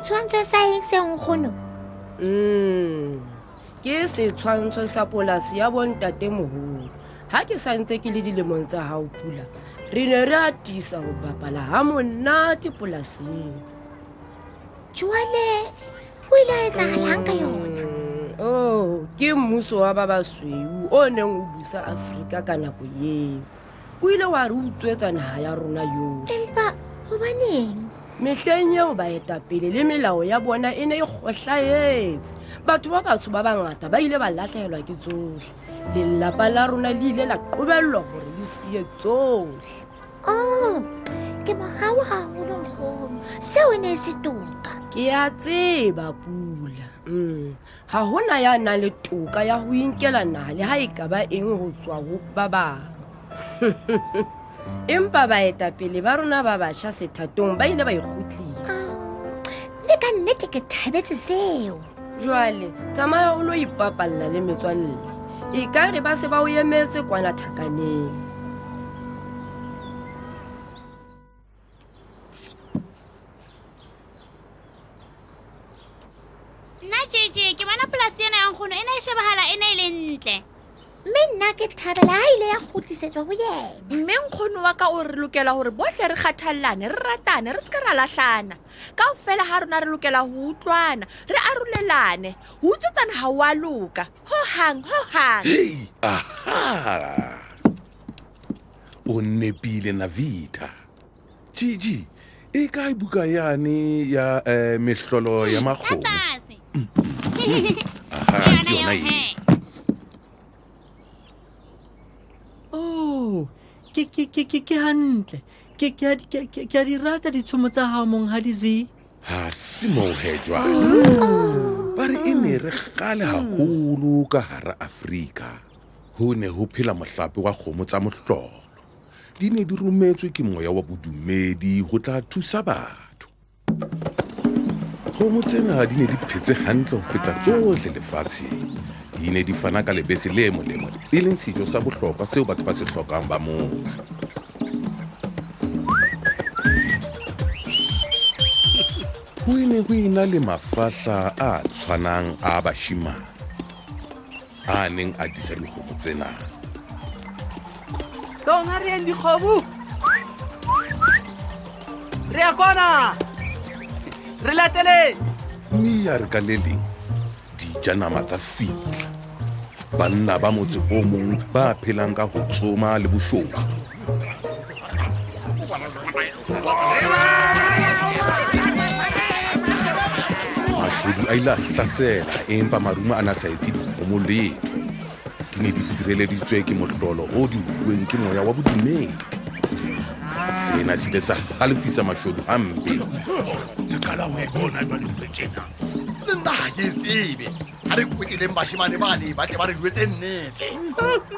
Setshwantsho sa eng se nkgono? Ke setshwantsho sa polasi ya bontatemoholo. Ha ke sa ntse ke le dilemong tsa hao Pula, re ne re atisa ho bapala ha monate polasing. Jwale ho ile ha etsahalang ka yona? Oh, ke mmuso wa ba basweu o neng o busa Afrika ka nako eo. O ile wa re utswetsa naha ya rona yohle. Empa hobaneng? Mehleng eo baetapele le melao ya bona e ne e kgohlahetse. Batho ba batsho ba bangata ba ile ba lahlehelwa ke tsohle. Lelapa la rona le ile la qobellwa hore le siye tsohle. Oh, ke mohau haholo nkgono. Seo e ne e se toka. Ke a tseba Pula. Ha hona ya nang le toka ya ho inkela naha le ha e ka ba eng ho tswa ho ba bang. Empa baetapele ba rona ba batjha sethatong ba ile ba ikgutlisa. Mme ka nnete ke thabetse seo. Jwale tsamaya o lo ipapalla le metswalle. E ka re ba se ba o emetse kwana thakaneng. Nna Jeje ke bona polasi ena ya nkgono e ne e shebahala e ne e le ntle. Mme nna ke thabela ha ile ya kgutlisetswa ho yena. Mme nkgono wa ka o re lokela hore bohle re kgathallane, re ratane, re se ka ra lahlana. Kaofela ha rona re lokela ho utlwana, re arolelane. Ho utswetsana ha o a loka. Ho hang, ho hang. Hei, aha! O nepile Navita. Gigi, e kae buka yane ya mehlolo ya makgomo? Tlase. Aha, Ke ke yona yona eo e. he. Oh, ke hantle. Ke a di rata ditshomo tsa hao monghadi Z. Ha se moo he jwale. Ba re e ne re kgale haholo ka hara Afrika. Ho ne ho phela mohlape wa kgomo tsa mohlolo. Di ne di rometswe ke moya wa bodumedi ho tla thusa batho. Kgomo tsena di ne di phetse hantle ho feta tsohle lefatsheng. Di ne di fana ka lebese le molemo, e leng sejo sa bohlokwa seo batho ba se hlokang ba motse. Ho ne ho ena le mafahla a tshwanang a bashemane a neng a disa dikgomo tsena. Tlong ha re yeng dikgomo. Re ya kwana. Re lateleng. Mme ya re ka le leng dijanama tsa fihla. Banna ba motse o mong ba phelang ka ho tsoma le boshodu. Mashodu a ile a hlasela, empa marumo a na sa etse dikgomo letho. Di ne di sireleditswe ke mohlolo o di fuweng ke moya wa bodumedi. Sena se ile sa halefisa mashodu hampe. Ke qala ho e bona jwale ntho e tjena. Le nna ha ke e tsebe. Ha re kwetleleng bashemane bane ba tle ba re jwetse nnete.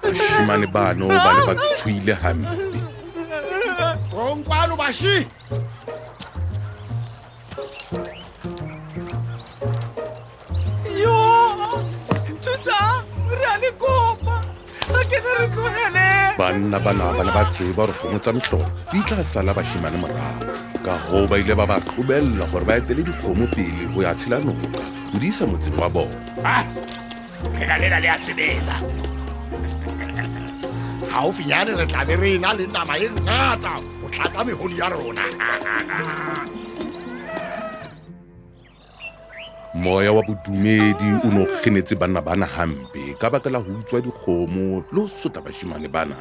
Bashemane bano ba ne ba tshohile hampe. Tlong kwano bashi. Yo, thusa, re a le kopa. Ha ke ne re tlohele. Banna bana ba ne ba tseba hore kgomo tsa mehlolo di tla sala bashemane morao. Ka hoo ba ile ba ba qobella hore ba etele dikgomo pele ho ya tshela noka ho di isa motseng wa bona. Ah, re ka lela le a sebetsa. Haufinyane re tla be re ena le nama e ngata ho tlatsa mehodi ya rona. Moya wa bodumedi o no kgenetse banna bana hampe ka baka la ho utswa dikgomo le ho sotla bashemane bana.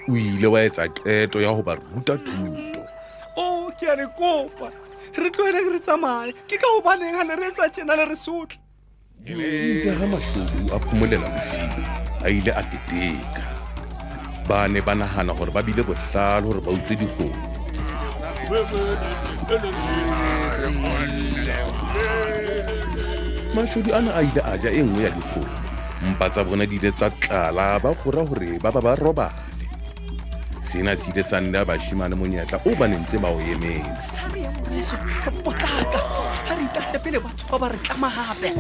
O ile wa etsa qeto ya ho ba ruta thuto. Oh, ke a le kopa. Re tloheleng re tsamaye. Ke ka hobaneng ha le re etsa tjena le re sotla? Itse ha mashodu a phomolela bosiu, a ile a keteka. Ba ne ba nahana hore ba bile bohlale hore ba utswe dikgomo. Mashodu ana a ile a ja e nngwe ya dikgomo. Mpa tsa bona di ile tsa tlala, ba kgora hore ba ba ba robale. Sena se ile sa nna bashemane monyetla o ba neng ntse ba o emetse. Ha re ye moreso, re potlaka. Ha re itahle pele ba tsoha ba re tlama hape.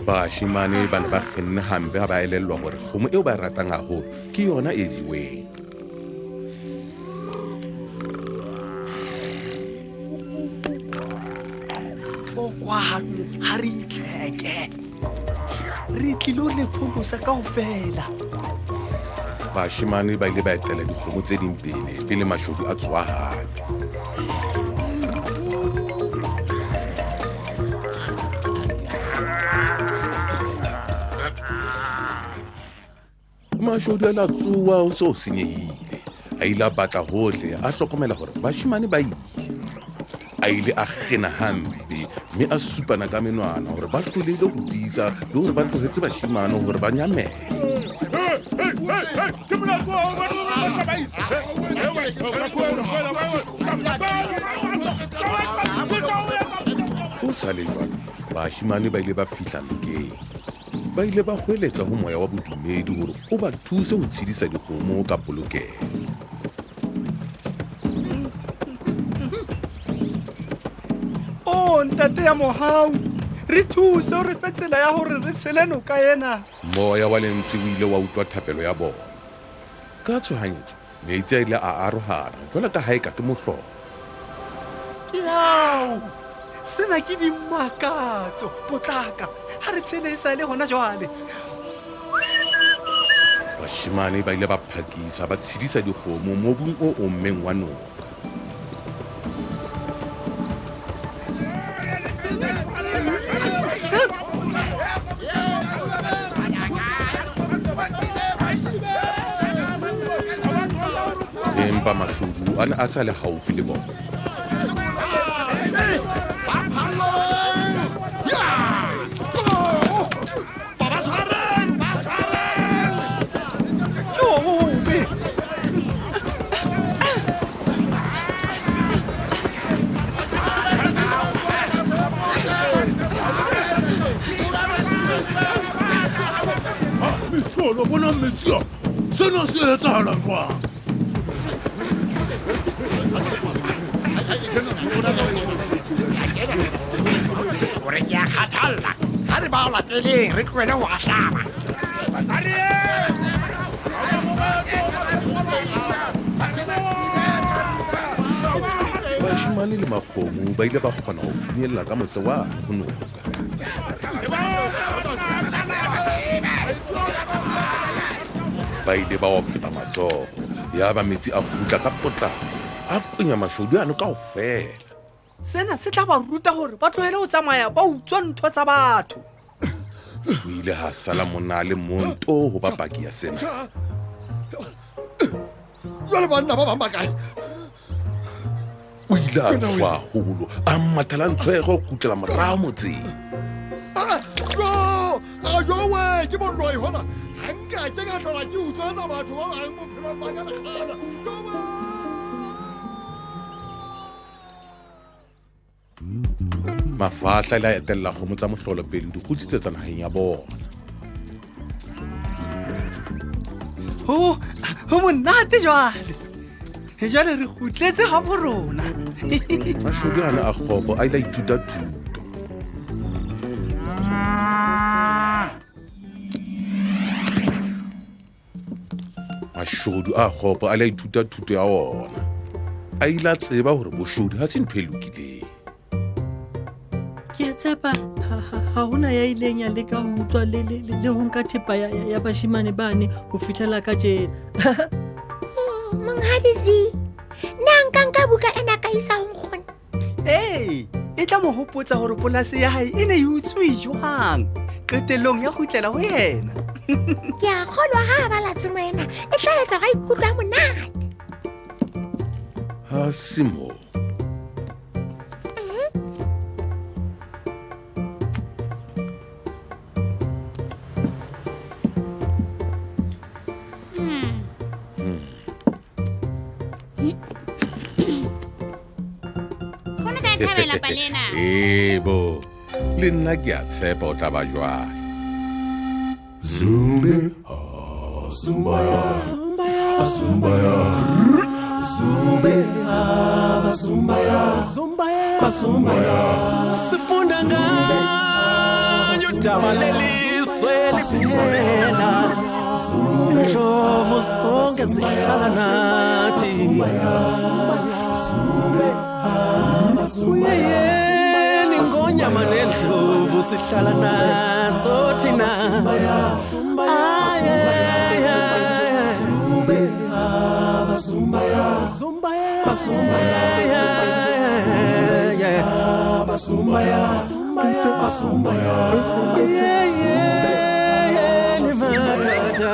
Bashimane ba ne ba kgenne hampe ha ba elellwa hore kgomo eo ba e ratang haholo ke yona e jeweng. O kwano ha re itlheke, re tlilo le pholosa kaofela. Bashimane ba ile ba etela dikgomo tse ding pele pele mashodu a tsoha hape. Mashodu a la tsoha ho se ho senyehile. A ile a batla hohle, a hlokomela hore bashimane ba ile. A ile a kgena hampe mme a supana ka menwana hore ba hlolehile ho tiisa le hore ba tlohetse bashimane hore ba nyamele. Ho sa le jwalo, bashimane ba ile ba fihla nokeng. Ba ile ba hweletsa ho moya wa bodumedi hore o ba thuse ho tshedisa dikgomo ka polokeho. O ntate ya mohau, re thuse o re fe tsela ya hore re tshele noka ena. Moya wa lentswe o ile wa utlwa thapelo ya bona. Ka tshohanyetso, metsi a ile a arohana jwalo ka ha eka ke mohlolo. Ke ao, sena ke dimakatso. Potlaka, ha re tshele e sa le hona jwale. Bashimane ba ile ba phakisa ba tshedisa dikgomo mobung o ommeng wa noka. Empa mashodu a ne a sa le haufi le bona. Jobe! Mehlolo, bonang metsi a. Sena se etsahala jwang? Hore ke a kgathalla, ha re ba o lateleng re tlohele ho ahlama. Bashimane le makgomo ba ile ba kgona ho finyella ka mose wane ho noka. Ba ile ba opa matsoho, yaba metsi a kgutla ka potlako, a kwenya mashodu ano kaofela. Sena se tla ba ruta hore ba tlohele ho tsamaya ba utswa ntho tsa batho. Ho ile ha sala monna a le mong to ho ba paki ya sena. Jwale banna ba bang ba kae? O ile a tswa haholo, a mathela ntshwego ho kgutlela morao motseng. Jo, a jowe ke boloi hona. Ha nka ke ka hlola ke utswetsa batho ba bang bophelong ba ka lekgala. Jowe! Mafahla a ile a etella kgomo tsa mohlolo pele ho di kgutlisetsa naheng ya bona. Ho monate jwale. Jwale re kgutletse ha bo rona. Mashodu ana a kgopo a ile a ithuta thuto. Mashodu a kgopo a ile a ithuta thuto ya ona. A ile a tseba hore boshodu ha se ntho e lokileng. Ke a tshepa ha hona ya ileng ya leka ho utswa le ho nka thepa ya bashimane bane ho fihlela kajeno. Monghadi Z, na nka nka buka ena ka isa ho nkgono? Ee, e tla mo hopotsa hore polasi ya hae e ne e utsuwe jwang. Qetellong ya kgutlela ho yena. Ke a kgolwa ha a bala tshomo ena, e tla etsa hore a ikutlwe ha monate. Ha se moo. Kgone ka thabela palena. Ebo, le nna ke a tshepa o tla ba jwang. Zumbi, Zumbaya, Zumbaya, Zumbi, Zumbaya, Zumbaya, Sifunda ngayo. Udaba lelizwe liphela. Indlovu zonke zihlala nathi. Uyeyeni ngonyama nendlovu sihlala nazo thina. Yeyeni madoda.